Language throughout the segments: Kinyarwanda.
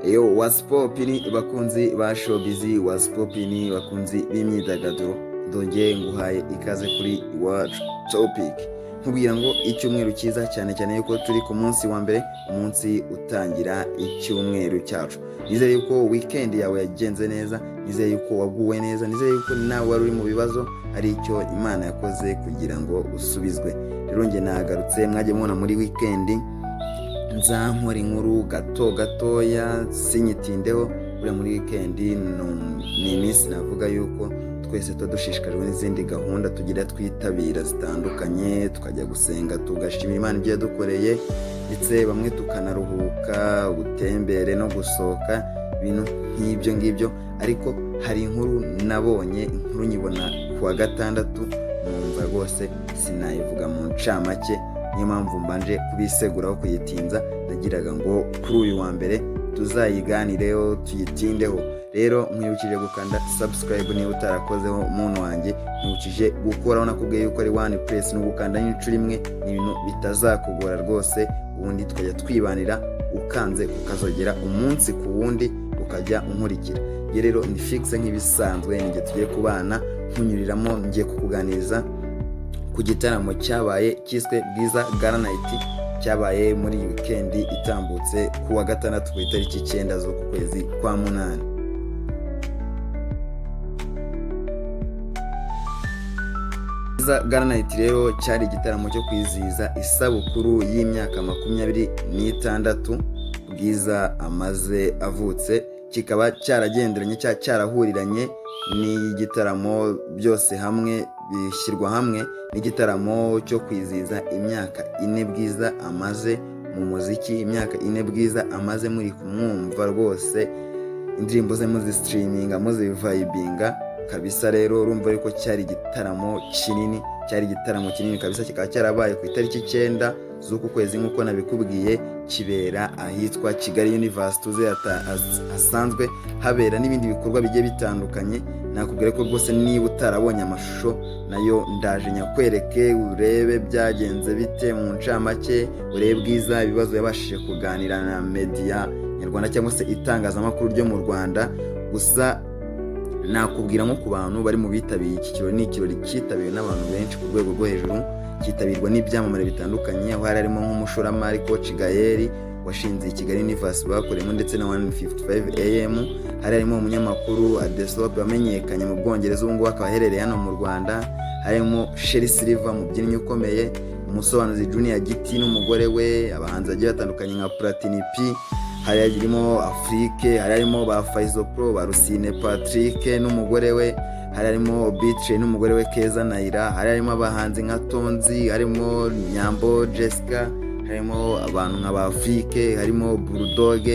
Yo, what's poppin', bakunzi ba showbiz? What's poppin', bakunzi b'imyidagaduro? Ndongeye nguhaye ikaze kuri Iwacu Topic, nkubwira ngo icyumweru cyiza, cyane cyane yuko turi ku munsi wa mbere, umunsi utangira icyumweru cyacu. Nizere yuko weekend yawe yagenze neza, nizere yuko waguwe neza, nizere yuko nawe wari uri mu bibazo hari icyo Imana yakoze kugira ngo usubizwe. Rero njye nagarutse. Mwajya mubona muri weekend nza nkora inkuru gato gatoya, sinyitindeho. Buriya muri weekend ni iminsi navuga yuko twese tuba dushishikajwe n'izindi gahunda tugira twitabira zitandukanye, tukajya gusenga, tugashimira Imana ibyo yadukoreye, ndetse bamwe tukanaruhuka, ubutembere no gusohoka, ibintu nk'ibyo ngibyo. Ariko hari inkuru nabonye, inkuru nyibona ku wa gatandatu, numva rwose sinayivuga mu ncamake. Niyo mpamvu mbanje kubiseguraho kuyitinza. Nagiraga ngo kuri uyu wa mbere tuzayiganireho, tuyitindeho. Rero nkwibukije gukanda subscribe niba utarakozeho, muntu wanjye. Nkwibukije gukoraho, nakubwiye yuko ari one press, no gukanda n'inshuro imwe, ni ibintu bitazakugora rwose. Ubundi tukajya twibanira, ukanze ukazogera umunsi ku wundi, ukajya unkurikira. Njye rero ni fixe nk'ibisanzwe, ninjye tugiye kubana nkunyuriramo. Ngiye kukuganiriza ku gitaramo cyabaye cyiswe Bwiza Gala Night, cyabaye muri weekend itambutse ku wa gatandatu, ku itariki 9 z'uku kwezi kwa munani. Bwiza Gala Night rero cyari igitaramo cyo kwizihiza isabukuru y'imyaka 26 Bwiza amaze avutse, kikaba cyaragenderanye cyangwa cyarahuriranye n'igitaramo, byose hamwe bishyirwa hamwe n'igitaramo cyo kwizihiza imyaka 4 Bwiza amaze mu muziki, imyaka 4 Bwiza amaze muri kumwumva rwose, indirimbo ze muzisitiriminga, muzivayibinga kabisa. Rero urumva yuko cyari igitaramo kinini, cyari igitaramo kinini kabisa, kikaba cyarabaye ku itariki 9 z'uku kwezi nk'uko nabikubwiye, kibera ahitwa Kigali Universe, tuzi hasanzwe habera n'ibindi bikorwa bigiye bitandukanye. Nakubwira ko rwose niba utarabonye amashusho, nayo ndaje nyakwereke, urebe byagenze bite mu ncamake, urebe Bwiza ibibazo yabashije kuganira na media nyarwanda cyangwa se itangazamakuru ryo mu Rwanda. Gusa nakubwira nko ku bantu bari mu bitabiriye iki kirori, ni ikirori cyitabiriwe n'abantu benshi ku rwego rwo hejuru, cyitabirwa n'ibyamamare bitandukanye, aho hari harimo nk'umushoramari Coach Gael washinze Kigali Universe bakoreyemo ndetse na 155 AM, hari harimo umunyamakuru Adesope wamenyekanye mu Bwongereza, ubu ngubu akaba aherereye hano mu Rwanda, harimo Sherrie Silver, umubyinnyi ukomeye, umusobanuzi Junior Giti n'umugore we, abahanzi bagiye batandukanye nka Platini P, hari harimo Afrique, hari harimo ba Faizo Pro, ba Rusine Patrick n'umugore we, hari harimo Bitre n'umugore we Keza Naira, hari harimo abahanzi nka Tonzi, harimo Nyambo Jessica, harimo abantu nka ba Afrique, harimo Bulldog,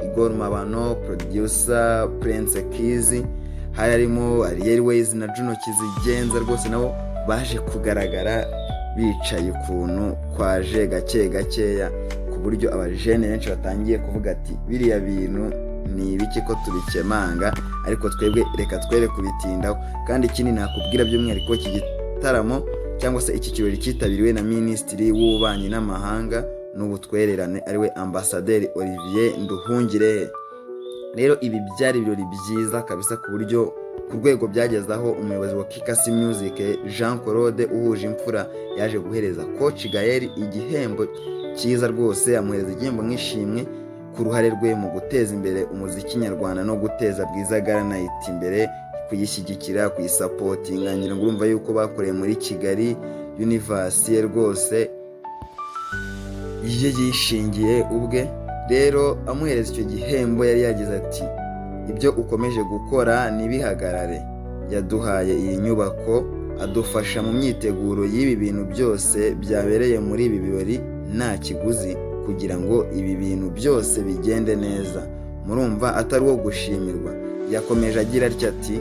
Igor Mabano, producer Prince Kizi, hari harimo Ariel Ways na Juno Kizigenza. Rwose nabo baje kugaragara bicaye ukuntu kwaje gake gakeya, ku buryo abajene benshi batangiye kuvuga ati: "Biriya bintu ni ibiki ko tubikemanga?" Ariko twebwe reka twere kubitindaho. Kandi ikindi nakubwira by'umwihariko, iki gitaramo cyangwa se iki kirori cyitabiriwe na Minisitiri w'Ububanyi n'Amahanga n'Ubutwererane, ariwe Ambasaderi Olivier Nduhungirehe. Rero ibi byari ibirori byiza kabisa, ku buryo ku rwego byageze aho umuyobozi wa Kikac Music, Jean Claude Uhuje Imfura, yaje guhereza Coach Gael igihembo cyiza rwose, amuhereza igihembo nk'ishimwe ku ruhare rwe mu guteza imbere umuziki nyarwanda no guteza Bwiza Gala Night imbere, kuyishyigikira, kuyisapotinga. Ngira ngo urumva yuko bakoreye muri Kigali Universe ye rwose, ye yishingiye ubwe. Rero amuhereza icyo gihembo yari yagize ati: "Ibyo ukomeje gukora ntibihagarare. Yaduhaye iyi nyubako, adufasha mu myiteguro y'ibi bintu byose byabereye muri ibi birori nta kiguzi, kugira ngo ibi bintu byose bigende neza. Murumva atari uwo gushimirwa?" Yakomeje agira atya ati: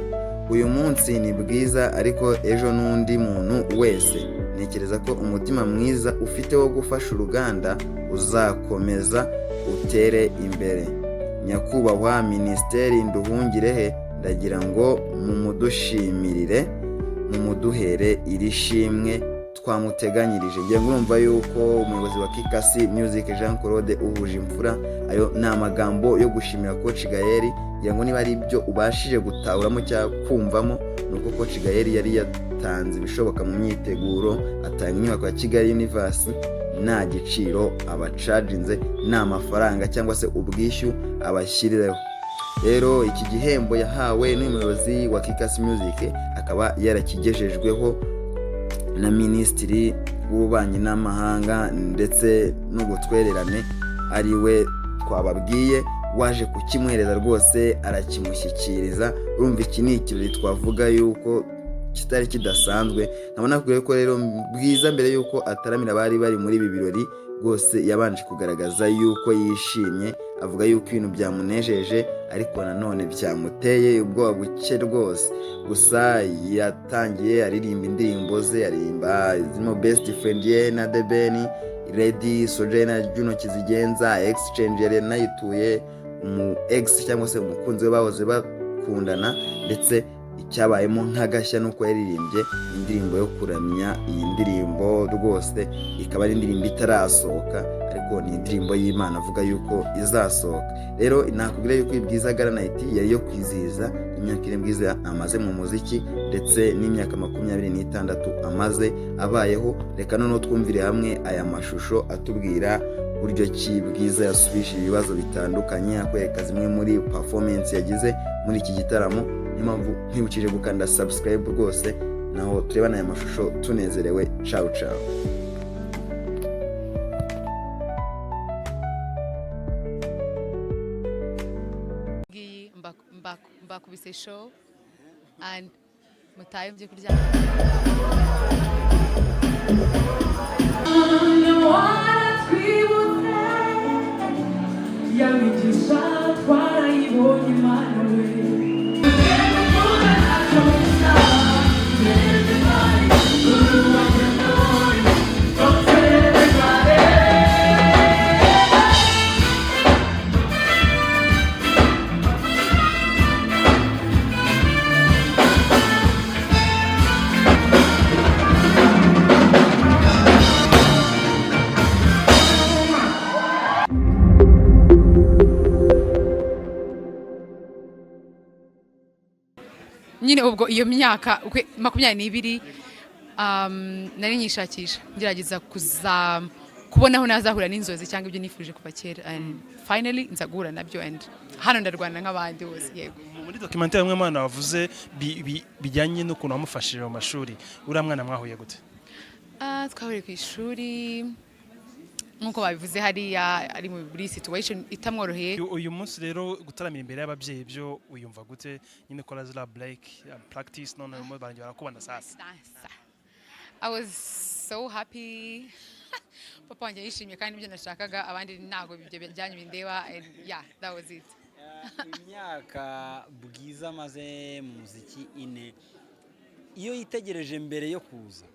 "Uyu munsi ni Bwiza, ariko ejo n'undi muntu wese. Ntekereza ko umutima mwiza ufite wo gufasha uruganda uzakomeza utere imbere. Nyakubahwa Minisiteri Nduhungirehe, ndagira ngo mumudushimirire, mumuduhere iri shimwe." Twamuteganyirije. Ngira ngo urumva yuko umuyobozi wa Kikac Music, Jean Claude Uhujimfura, ayo ni amagambo yo gushimira Coach Gael. Ngira ngo niba ari ibyo ubashije gutahuramo cyangwa kumvamo, ni uko Coach Gael yari yatanze ibishoboka mu myiteguro, atanga inyubako ya Kigali Universe nta giciro abacaginze, nta mafaranga cyangwa se ubwishyu abashyirireho. Rero iki gihembo yahawe n'umuyobozi wa Kikac Music akaba yarakigejejweho na Minisitiri w'Ububanyi n'Amahanga ndetse n'Ubutwererane, ari we twababwiye waje kukimuhereza rwose, arakimushyikiriza. Urumva iki ni ikirori twavuga yuko kitari kidasanzwe. Nkaba nakubwiye ko rero Bwiza, mbere yuko ataramira abari bari muri ibi birori, rwose yabanje kugaragaza yuko yishimye, avuga yuko ibintu byamunejeje ariko nanone byamuteye ubwoba buke rwose. Gusa yatangiye aririmba indirimbo ze, aririmba zirimo Best Friend ye na The Ben, Ready Soje na Juno Kizigenza, Exchange yari yanayituye umu ex cyangwa se umukunzi we bahoze bakundana. Ndetse icyabayemo nk'agashya nuko yaririmbye indirimbo yo kuramya. Iyi ndirimbo rwose ikaba ari indirimbo itarasohoka, ariko ni indirimbo y'Imana avuga yuko izasohoka. Rero nakubwira yuko Bwiza Gala Night yari iyo kwizihiza imyaka 4 Bwiza amaze mu muziki, ndetse n'imyaka 26 amaze abayeho. Reka noneho twumvire hamwe aya mashusho atubwira buryo ki Bwiza yasubije ibibazo bitandukanye, akwereka zimwe muri performance yagize muri iki gitaramo. Niyo mpamvu nkwibukije gukanda subscribe rwose, naho turebana aya mashusho tunezerewe. Ciao ciao. Ngiyi mbakubise show and mutaye mujye kuryama. Waratwibutse ya migisha twarayibonye, Imana we. Nyine ubwo iyo myaka 22 nari nyishakisha, ngerageza kuza kubona aho nazahura n'inzozi cyangwa ibyo nifuje kuva kera, and finally nza guhura nabyo, and hano ndarwana nk'abandi bose, yego. Muri documentaire umwe mwana wavuze bijyanye n'ukuntu wamufashije mu mashuri, uriya mwana mwahuye gute? Ah, twahuriye ku ishuri nk'uko babivuze hariya, ari muri situation itamworoheye. Uyu munsi rero gutaramira imbere y'ababyeyi byo uyumva gute? Nyine ukora ziriya break practice, none uyu munsi barangiye barakubona sasa. Sasa I was so happy. Papa wanjye yishimye kandi ibyo nashakaga, abandi ntabwo ibyo byanyu bindeba, and yeah, that was it. Imyaka Bwiza amaze mu muziki 4, iyo yitegereje mbere yo kuza,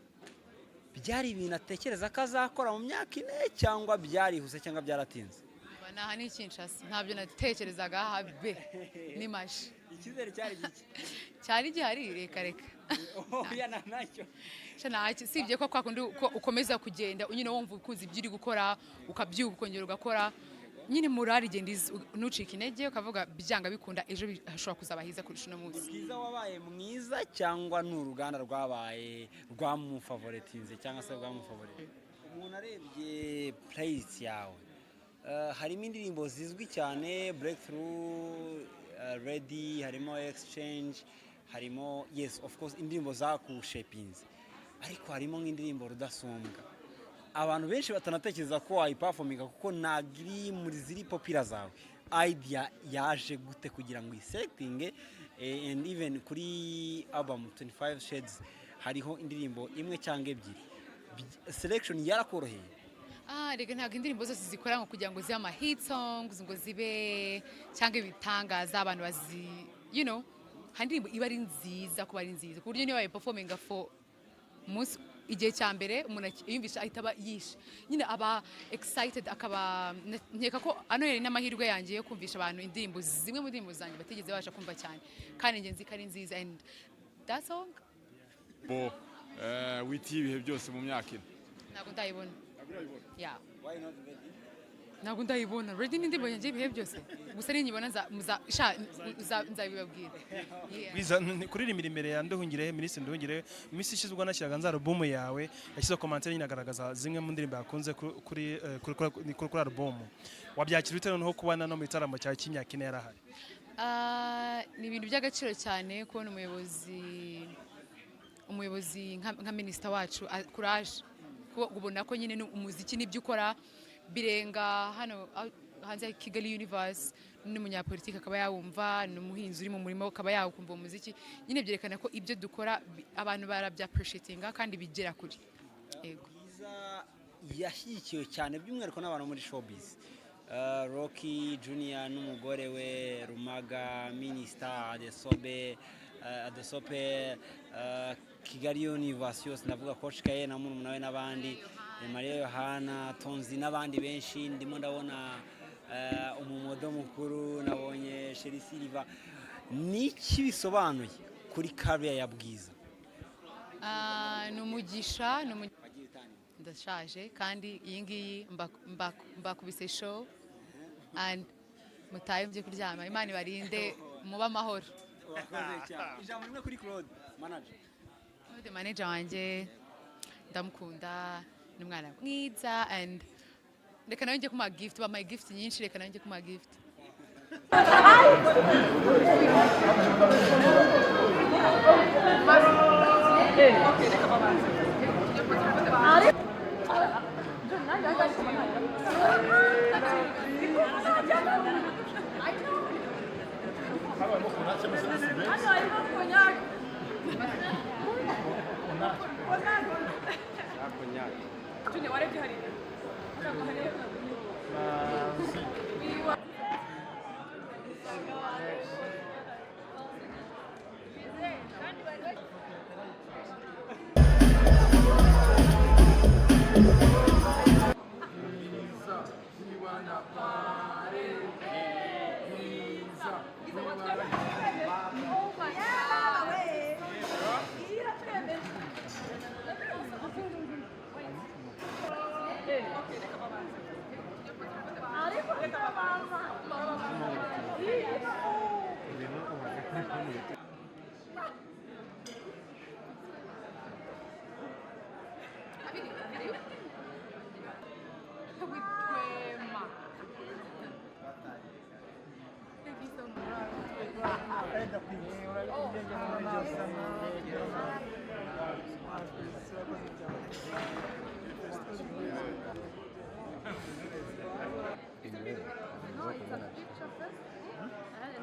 byari ibintu atekereza ko azakora mu myaka 4, cyangwa byarihuse, cyangwa byaratinze? Naha ni Kinshasa, ntabyo natekerezaga habe ni mashi. Icyizere cyari gike? Cyari gihari, reka reka. Oya, nacyo. Sha ntacyo, usibye ko kwa kundi ko ukomeza kugenda nyine wumva ukunze ibyo uri gukora, ukabyuka ukongera ugakora, nyine morale igenda iza, ntucike intege, ukavuga byanga bikunda ejo hashobora kuzaba heza kurusha uno munsi. Bwiza wabaye mwiza, cyangwa ni uruganda rwabaye rwamufavoretinze cyangwa se rwamufavorite? Umuntu arebye playlist yawe, harimo indirimbo zizwi cyane, Breakthrough, Ready, harimo Exchange, harimo, yes, of course, indirimbo zakushepinze, ariko harimo nk'indirimbo Rudasumbwa abantu benshi batanatekereza ko wayiperforminga kuko ntabwo iri muri ziri popular zawe. Idea yaje gute kugira ngo uyiselectinge? And even kuri album 25 Shades hariho indirimbo imwe cyangwa ebyiri. Selection yarakoroheye? Ah, reka, ntabwo indirimbo zose zikora ngo kugira ngo zibe ama hit songs, ngo zibe cyangwa ibitangaza abantu bazi. Hari indirimbo iba ari nziza kuba ari nziza, ku buryo niyo wayiperforminga for umunsi, igihe cya mbere umuntu yumvisha ahita aba yishe, nyine aba excited, akaba nkeka ko ano yari n'amahirwe yanjye yo kumvisha abantu indirimbo, zimwe mu ndirimbo zanjye batigeze babasha kumva cyane, kandi njye nzi ko ari nziza, and that song. Bo Witiye ibihe byose mu myaka ine. Ntabwo ndayibona. Yeah. Ntabwo ndayibona. Ready ni indirimbo yanjye y'ibihe byose. Gusa ninyibona nzabibabwira. Yeah. Bwiza, kuririmbira imbere ya Nduhungirehe, Minisitiri Nduhungirehe, iminsi ishize ubwo nashyiraga nza album yawe, yashyizeho commentaire nyine agaragaza zimwe mu ndirimbo yakunze kuri album. Wabyakira ute noneho kubana no mu gitaramo cyawe cy'imyaka 4 yarahari? Ni ibintu by'agaciro cyane kubona umuyobozi nka minisita wacu courage, ubona ko nyine umuziki n'ibyo ukora birenga hano hanze ya Kigali Universe, n'umunyapolitiki akaba yawumva, n'umuhinzi uri mu murimo akaba yawumva umuziki. Nyine byerekana ko ibyo dukora abantu barabya-appreciatinga kandi bigera kure. Yego. Bwiza yashyigikiwe cyane by'umwihariko n'abantu muri showbiz. Rocky Junior n'umugore we Rumaga, Minister Adesobe, Adesope, Kigali Universe yose, ndavuga Coach Kaye na murumuna we n'abandi, Maria Yohana, Tonzi n'abandi benshi. Ndimo ndabona umumodo mukuru, nabonye Sherrie Silver. Niki bisobanuye kuri career ya Bwiza? Ni umugisha, ndashaje kandi iyi ngiyi mbakubise show and mutaye mujye kuryama. Imana ibarinde, mube amahoro. Urakoze cyane. Ijambo rimwe kuri Claude manager. Claude manager wanjye ndamukunda, ni umwana mwiza, and reka nawe njye kumuha gift. Bampaye gift nyinshi, reka nawe njye kumuha gift. With Rwema. Thank you so much.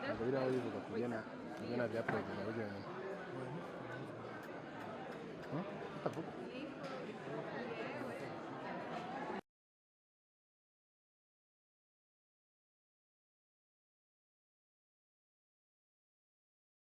Ntabwo biriho bivuga kugena bya perezida byonyine. Bitavuga.